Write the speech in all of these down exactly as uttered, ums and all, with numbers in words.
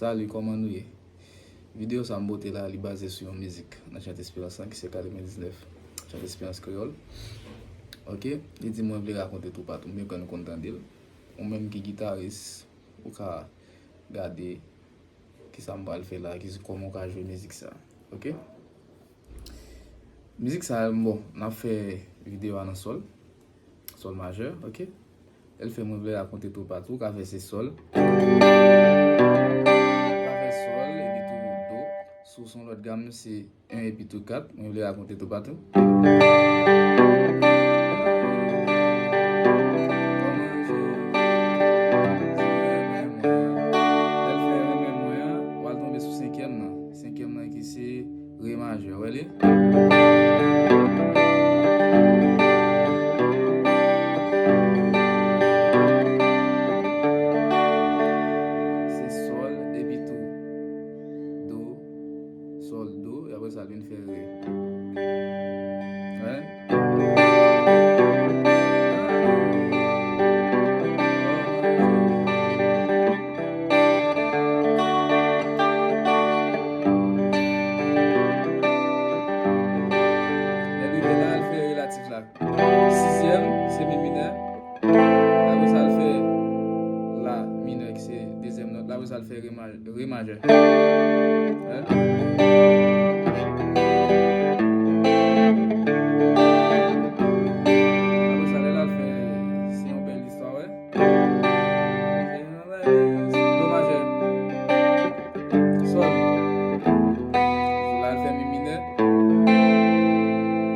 Salut, kòman nou ye? Videyo sa m pote la, li baze sou yon mizik nan Chante Esperans lan, ki se katrevendiznèf, Chante Esperans Kreyòl. Ok, li di mwen vle rakonte toupatou, m gen kwè nou konn tande l. Ou menm ki gitaris, ou ka gade kisa m pral fè la, ki, kòman w ka jwe mizik sa. Ok? Mizik sa, bon, n ap fè videyo a nan sòl. Sòl majè, ok? Lè l fè mwen vle rakonte toupatou, ka fè se sòl. Ka fè sòl, epi tou do. Si w se yon lòt gam, se en epi tou kat. Mwen vle rakonte toupatou. Lè l fè renmen mwen an, w al tonbe sou senkyèm nan. Senkyèm nan ki se re majè, w wè li? Se sòl, epi tou do, sòl, do, e apre sa l vin fè re. Wè? Lè l rive la, l fè relatif la. Sizyèm, se mi minè. Apre sa, l fè la minè, ki se dezyèm nòt la. Apre sa, l fè re majè. Re majè. Wè. Apre sa, lè l al fè, se yon bèl istwa, wè. Do majè. Sòl. La, l fè mi minè.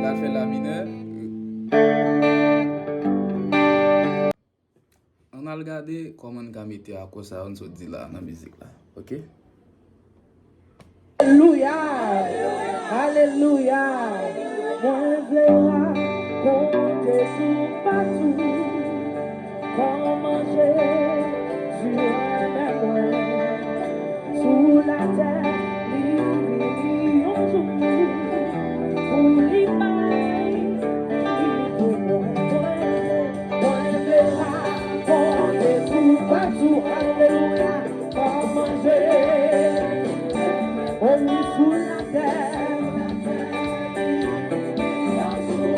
La, l fè la minè. Ann al gade kòman n ka mete akò sa yo n sot di la nan mizik la. Ok? Alelouya! Alelouya! Mwen vle rakonte toupatou kòman Jezi renmen mwen. Sou latè, li vini yon jou pou li bay vi pou mwen. Mwen vle rakonte toupatou, alelouya, kòman Jezi, o wi, sou latè,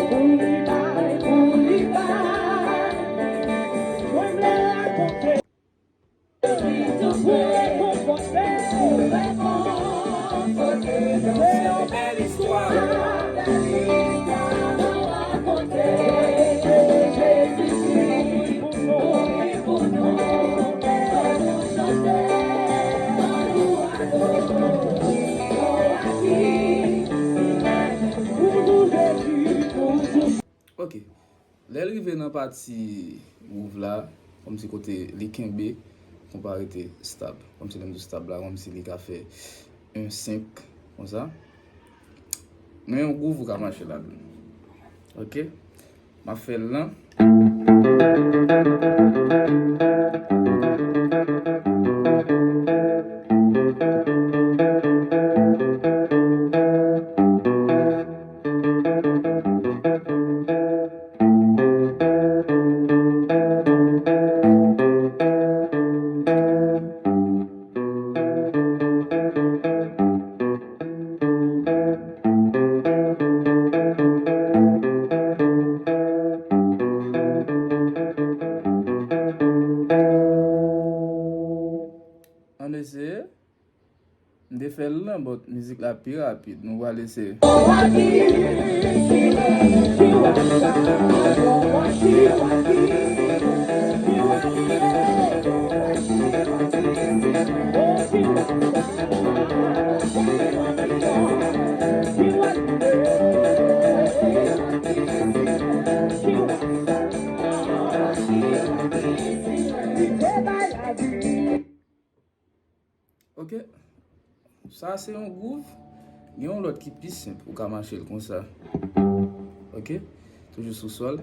pou li bay, pou li bay. Mwen vle rakonte. Ok. Lè l rive nan pati gwouv la, kòmsi kote li kenbe, konpa rete stab. Kòmsi lè m di stab la, kòmsi li ka fè en senk, konsa. Men yon gwouv ou ka mache ladan l. Ok? M ap fè l lan. Ann eseye. M te fè l lan, but mizik la pi rapid. Nou pral eseye. Ok. Sa se yon gwouv. Gen yon lòt ki pi senp. Ou ka mache l konsa. Ok. Toujou sou sòl.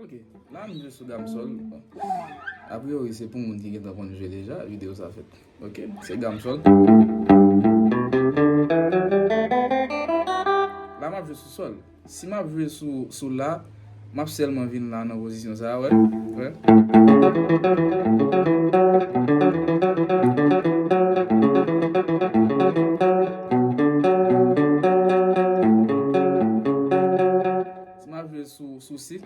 Ok, la m jwe sou gam sòl. Bon. Apriori, se pou moun ki gentan konn jwe deja, videyo sa fèt. Ok, se gam sòl. La m ap jwe sou sòl. Si m ap jwe sou, sou la, m ap sèlman vin la nan pozisyon sa a, wè. Wè. Si m ap jwe sou, sou si.